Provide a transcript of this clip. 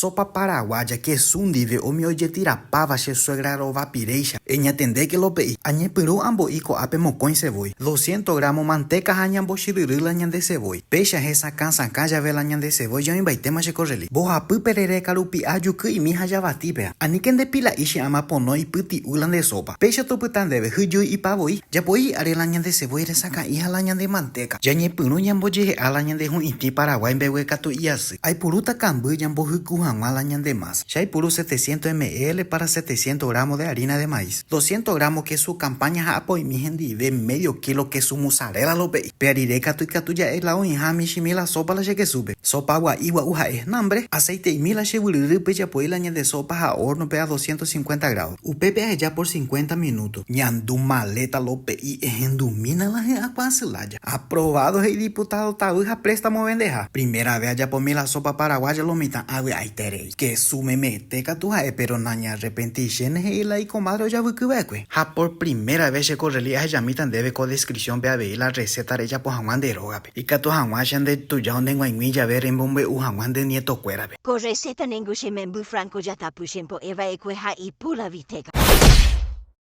Sopa paraguaya kesu ndive umi ojetirapáva che suegra rova piréicha. Eñatendéke Lope'i. Añepyrũ ambo'i ko'ápe mokõi sevói, doscientos gramo mantéka ha ñambochyryry la ñande sevói. Péicha hesakã sakã jave la ñande sevói jaoĩmbaitéma che korreli. Mbohapy perereka rupi'a juky'imi ha javatípea. Aníke nde pila'i che ama pono ipyti'u la nde sopa. Péicha topyta ndéve hyjúi ipa voi. Japoi hi'ári la ñande sevói resakã'i ha la ñande mantéka. Jañepyrũ ñambojehe'a la ñande hu'itĩ Paraguái mbegue katu iasy. Aipurúta kamby ñambohyku hag̃ua la ñande masa. Che aipuru setecientos ml para setecientos gramos de harina de maíz. Doscientos gramos kesu campaña ha apoimi hendive medio kilo kesu mozzarella lope'i. Péa rire katu ikatu ja'e la oĩha michĩmi la sopa la che kesúpe. Sopa gua'i gua'u ha'e, nambre, aceite'imi la che guyryrype japoi la ñande sopa ha horno-pe a doscientos cincuenta grados. Upépe aheja por cincuenta minuto. Ñandu maleta lope'i ehendumína la hy'akuã asy lája. Aprobado he'i diputado tavy ha préstamo vendeha. Primera vez ajapomi la sopa paraguaya lo mitã avy'aiterei. Kesu memete katu ha'e pero nañearrepentichéne he'i la ikomadre ojavyky va'ekue. Ha por primera vez che korreli ahejamíta ndéve ko descripción-pe avei la receta rejapo hag̃ua nde rógape. Ikatu hag̃ua che nde tuja ondeg̃uaig̃ui jave remombe'u hag̃ua nde nietokuérape. Ko receta ningo che memby Franco jatapy chembo'e va'ekue ha ipu la vitega.